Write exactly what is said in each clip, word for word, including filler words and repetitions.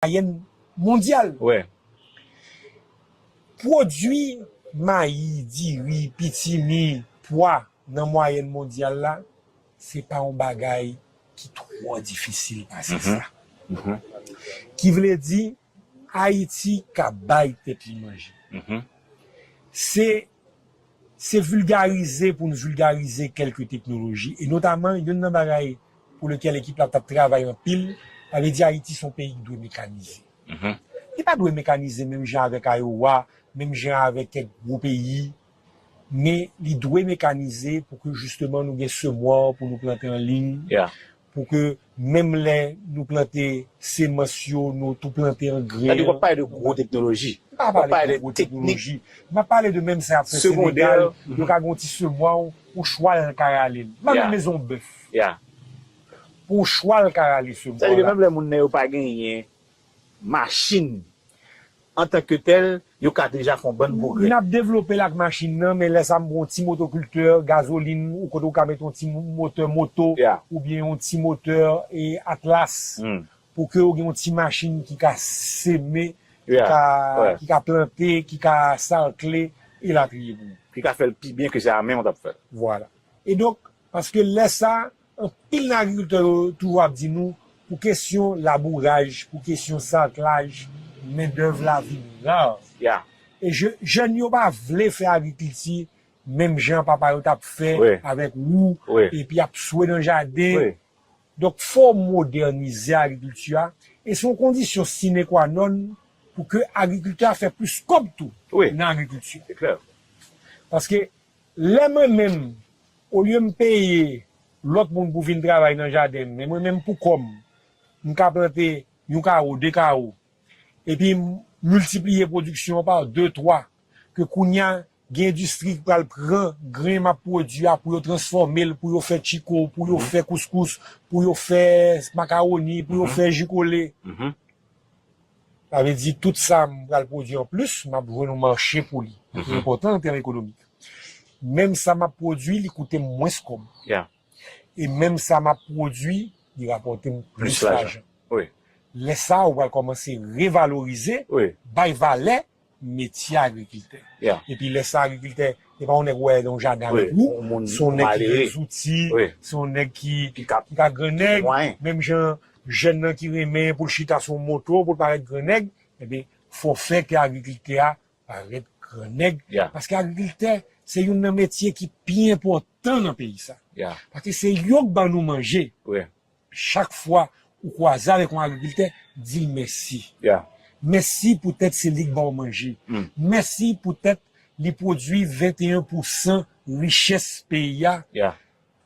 mwayèn mondyal. Pwodui mayi, diri, pitimi, pwa nan mwayèn mondyal la, se pa yon bagay ki twò difisil pase sa. Ki vle di, Ayiti ka bay tèt li manje. Se, se vilgarize pou n vilgarize kèlke teknoloji. E notaman, youn nan bagay pou lekel ekip la t ap travay anpil, sa vle di Ayiti se yon peyi ki dwe mekanize. Li pa dwe mekanize menm jan avèk Iowa, menm jan avèk kèk gwo peyi, men li dwe mekanize pou ke jisteman nou gen semwa pou nou plante an liy, pou ke menm lè nou plante semans yo, nou tou plante angren. Sa di w ap pale de gwo teknoloji. M pa pale de gwo teknoloji. M ap pale de menm sa y ap fè Senegal, yo ka gen yon ti semwa, yon chwal ka rale l. Menm mezon bèf. Pou yon chwal ka rale semwa la. Sa di ke menm lè moun nan yo pa genyen machin antanke tèl, yo ka deja fè yon bann pwogrè. N ap devlope l ak machin nan, men lè sa m pran yon ti motokiltè, gazolin, ou kote ou ka mete yon ti motè moto, oubyen yon ti motè, e, Atlas, pou ke ou gen yon ti machin ki ka seme, ki ka, ki ka plante, ki ka sakle, elatriye pou ou. Ki ka fè l pi byen ke se a men w t ap fè l. Vwala. E donk, paske lè sa, anpil nan agrikiltè yo toujou ap di nou, pou kesyon labouraj, pou kesyon saklaj, mendèv la vin ra. E je-, jèn yo pa vle fè agrikilti menm jan papa yo t ap fè avèk wou, epi ap swe nan jaden. Donk, fò w modènize agrikilti a, e se yon kondisyon sine qua non pou ke agrikiltè a fè plis kòb tou nan agrikilti a. Paske lè mwen menm, olye m peye lòt moun pou vin travay nan jaden m, men mwen menm pou kò m, m ka plante yon kawo, de kawo, epi m miltipliye pwodiksyon an pa de, twa, ke kounye a, gen endistri ki pral pran grenn m ap pwodui a pou yo transfòme l, pou yo fè tchiko, pou yo fè kouskous, pou yo fè makawoni, pou yo fè ji kole. Sa vle di, tout sa m pral pwodui anplis, m ap jwenn yon mache pou li. Ki enpòtan an tèm ekonomik. Menm sa m ap pwodui, li koute m mwens kòb. E menm sa m ap pwodui, li rapòte m plis lajan. Lè sa a, ou pral kòmanse revalorize, bay valè metye agrikiltè. Epi lè sa, agrikiltè, se pa yon nèg ou wè nan yon jaden avèk ou, se yon nèg ki gen zouti, se yon nèg ki, ki ka grannèg, menm jan jèn nan ki renmen pou l chita sou yon moto, pou l parèt grannèg, ebyen, fò w fè ke agrikiltè a parèt grannèg. Paske agrikiltè, se youn nan metye ki pi enpòtan nan peyi sa. Paske se yo k ban nou manje. Chak fwa ou kwaze avèk yon agrikiltè, di l mèsi. Mèsi poutèt se li k ba w manje. Mèsi poutèt li pwodui venteyen pousan richès peyi a.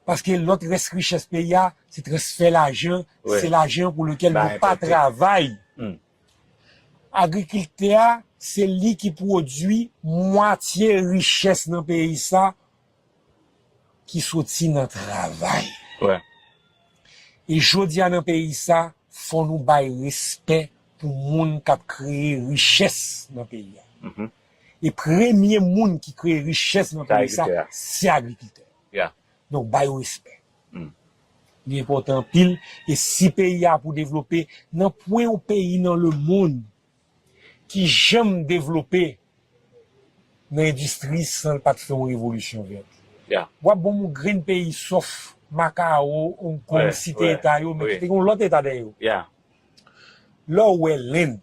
Paske lòt rès richès peyi a, se transfè lajan, se lajan pou lekel nou pa travay. Agrikiltè a, se li ki pwodui mwatye richès nan peyi sa ki soti nan travay. E jodi a nan peyi sa, fò nou bay respè pou moun k ap kreye richès nan peyi a. E premye moun ki kreye richès nan peyi sa, se agrikiltè. Donk, ba yo respè. Li enpòtan anpil. E si peyi a pou devlope, nan pwen yon peyi nan lemonn ki janm devlope nan endistri san l pa t fè yon revolisyon vèt. W ap ban m yon grenn peyi sòf Makawo, Ong Kong, Site Eta yo, men ki te gen yon lòt eta dèyè yo. Lè w wè Lenn,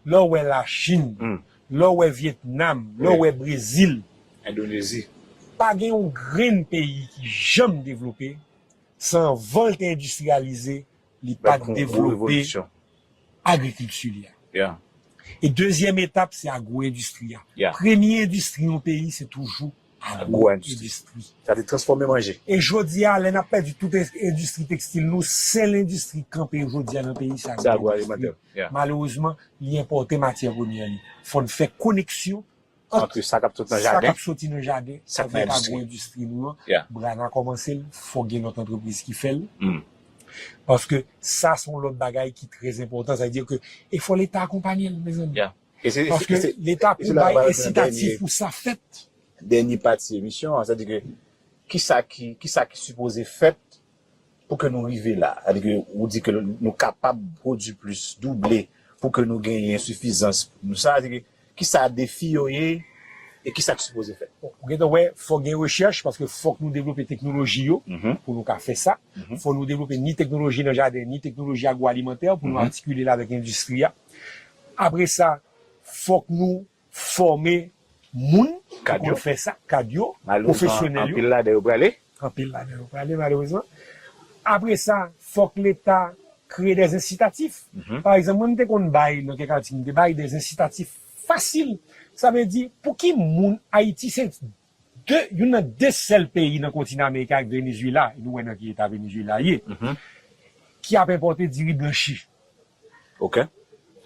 lè w wè Lachin, lè w wè Vyetnam, lè w wè Brezil, Endonezi, pa gen yon grenn peyi ki janm devlope san anvan l te endistriyalize, li pa t devlope agrikilti li a. E dezyèm etap, se agwo-endistri a. Premye endistri yon peyi, se toujou agwo-endistri. Sa te transfòme manje. E jodi a, lè n ap pèdi tout en-, endistri tekstil nou, sèl endistri k kanpe jodi a nan peyi, se agwo-endistri. Malerezman, li enpòte matyè premyè li. Fò n fè koneksyon ant sa k ap soti nan jaden, sa k ap soti nan jaden, sa k nan endistri. Avèk agwo-endistri nou an, Brana kòmanse l, fò gen lòt antrepriz ki fè l. Paske sa se yon lòt bagay ki trè enpòtan, sa vle di ke, e fò Leta akonpaye l, mezanmi. Paske Leta pou bay ensitatif pou sa fèt. Dènye pati emisyon an, sa vle di ke kisa ki, kisa ki sipoze fèt pou ke nou rive la? Sa vle di ke ou di ke nou kapab pwodui plis, double, pou ke nou genyen sifizans pou nou? Sa vle di, kisa defi yo ye e kisa ki sipoze fèt? Bon, ou gentan wè, fòk gen rechèch, paske fòk nou devlope teknoloji yo pou nou ka fè sa. Fòk nou devlope ni teknoloji nan jaden, ni teknoloji agwoalimantè pou nou atikile l avèk endistri a. Apre sa, fòk nou fòme moun pou konn fè sa, kad yo, pwofesyonèl yo. Anpil ladan yo prale. Anpil ladan yo prale, malerezman. Apre sa, fòk Leta kreye dè ensitatif. Pa egzanp, mwen, m te konn bay, nan kèk atik, m te bay dè ensitatif fasil. Sa vle di, pou ki moun Ayiti se de, youn nan de sèl peyi nan kontinan ameriken ak Venezuela, e nou wè nan ki eta Venezuela ye, ki ap enpòte diri blanchi. Ok.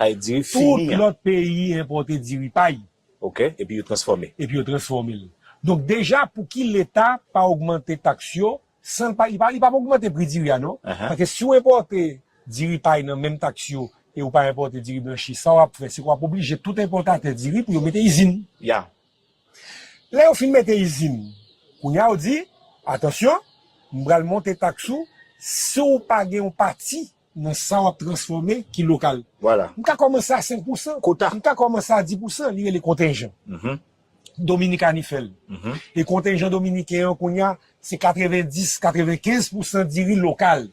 Ay diri fini an. Tout lòt peyi enpòte diri pay. Ok, epi yo transfòme. Epi yo transfòme l. Donk, deja, pou ki Leta pa ogmante taks yo, san l pa, li pa, li pa ogmante pri diri a, non? Paske si w enpòte diri pay nan menm taks yo, e ou pa enpòte diri blanchi, sa w ap fè, se ke w ap oblije tout enpòtatè diri pou yo mete izin. Ya. Lè yo fin mete izin, kounye a yo di, atansyon, m pral monte taks ou, si w pa gen yon pati nan sa w ap transfòme ki lokal. Vwala. M ka kòmanse a senk pousan. Kota. M ka kòmanse a dis pousan, li rele kontenjan. Dominikani fè l. E kontenjan dominiken an kounye a, se katrevendis, katrevenkenz pousan diri lokal.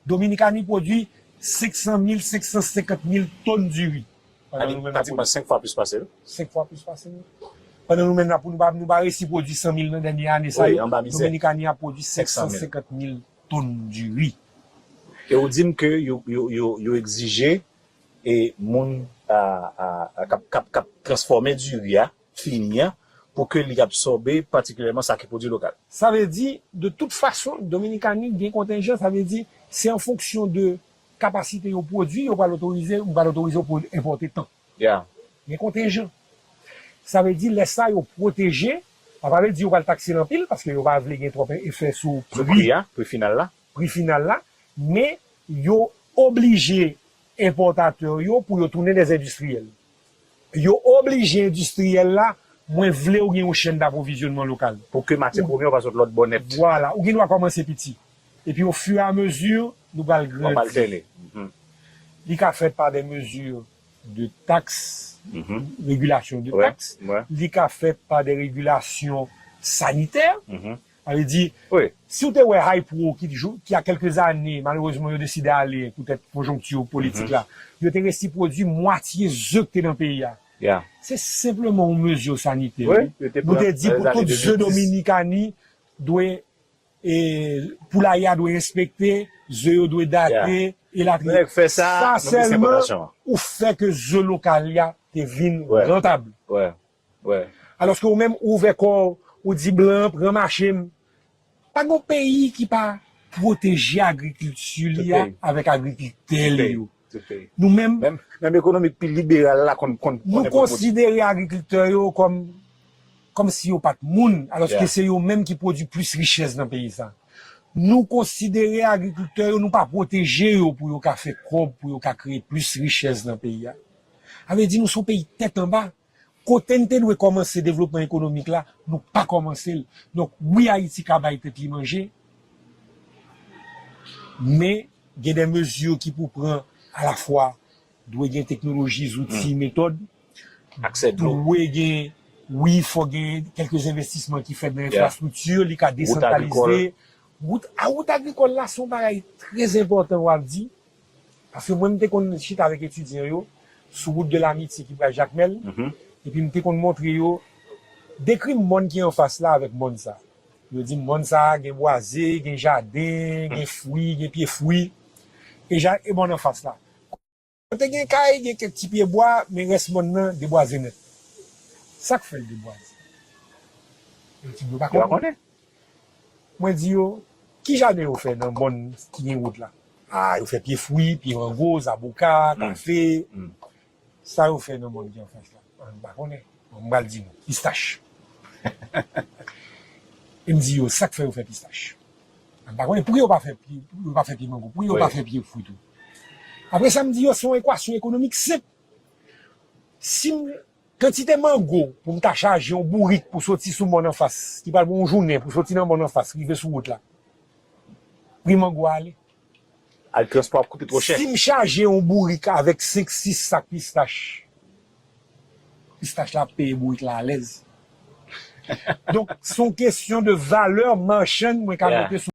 Dominikani pwodui senk san mil, senk san senkant mil tonn diri. Pandan nou menm n ap pwodui senk fwa plis pase l. Senk fwa plis pase l. Pandan nou menm n ap, nou pa, nou pa resi pwodui san mil nan dènye ane sa yo. Dominikani ap pwodui senk san senkant mil tonn diri. E ou di m ke yo, yo, yo, yo egzije e moun a, a, a, k ap, k ap, k ap transfòme diri a, fini an, pou ke li absòbe patikilyèman sa ki pwodui lokal. Sa vle di, de tout fason, Dominikani gen kontenjan, sa vle di, se an fonksyon de kapasite yo pwodui, yo pral otorize, ou pral otorize yo pou enpòte tan. Ya. Gen kontenjan. Sa vle di, lè sa yo pwoteje, sa pa vle di yo pral takse l anpil, paske yo pa vle gen twòp efè sou pri a, pri final la. Pri final la, men yo oblije enpòtatè yo pou yo tounen dè endistriyèl. Yo oblije endistriyèl la, mwen vle w gen yon chèn d'apwovizyònman lokal. Pou ke matyè premyè yo pa sot lòt bò nèt. Vwala, ou gen dwa kòmanse piti. Epi, ofiramezi, nou pral grandi. Li ka fèt pa dè mezi de taks, regilasyon de taks. Li ka fèt pa dè regilasyon sanitè. Sa vle di, si w te wè Hypro ki, ki a kèlke zane, malerezman, yo deside ale poutèt konjonkti politik la, yo te resi pwodui mwatye ze k te nan peyi a. Se senpleman yon mezi sanitè, wi. Nou te di pou tout ze Dominikani dwe, e, poulaye a dwe enspekte, ze yo dwe date, elatriye. Sa sèlman, ou fè ke ze lokal la te vin rantab. Alòske ou menm, ou ouvè kò w, ou di blan an pran mache m. Pa gen yon peyi ki pa pwoteje agrikilti li a avèk agrikiltè li yo. Nou menm, menm, menm ekonomi pi liberal la konn, konn, nou konsidere agrikiltè yo kòm, kòm si yo pa t moun, alòske se yo menm ki pwodui plis richès nan peyi sa. Nou konsidere agrikiltè yo, nou pa pwoteje yo pou yo ka fè kòb, pou yo ka kreye plis richès nan peyi a. Sa vle di nou se yon peyi tèt anba. Kote n te dwe kòmanse devlopman ekonomik la, nou pa kòmanse l. Donk, wi, Ayiti ka bay tèt li manje, men gen dè mezi ki pou pran alafwa, dwe gen teknoloji, zouti, metòd, dwe gen, wi, fò gen kèlke envestisman ki fèt nan enfrastrikti, li ka desantralize. Wout, a, wout agrikòl la, se yon bagay trè enpòtan w ap di. Paske mwen, m te konn chita avèk etidyan yo sou wout de lamitye ki pral Jakmèl, epi m te konn montre yo, dekri m mòn ki anfas la avèk mòn sa. Yo di m mòn sa a gen bwaze, gen jaden, gen fwi, gen pye fwi. E ja, e mòn anfas la. Kote gen kay, gen kèk ti pye bwa, men rès mòn nan debwaze nèt. Sa k fè l debwaze? Yo di m yo pa konnen. Mwen di yo, ki jaden yo fè nan mòn ki gen wout la? A, yo fè pye fwi, pye mango, zaboka, kafe. Sa yo fè nan mòn ki anfas la? A, m pa konnen. Bon, m pral di nou, pistach. E m di yo, sa k fè yo fè pistach? A, m pa konnen. Pou yo pa fè pye, pou yo pa fè pye mango, pou yo pa fè pye fwi tou? Apre sa, m di yo, se yon ekwasyon ekonomik senp. Si m Kantite mango pou m ta chaje yon bourik pou soti sou mòn anfas, ki pral pran yon jounen pou soti nan mòn anfas, rive sou wout la. Pri mango a ale. Al transpò ap koute twò chè. Si m chaje yon bourik avèk senk sis sak pistach, pistach la ap peye bourik la alèz. Donk, se yon kesyon de valè machann mwen ka Yeah. mete sou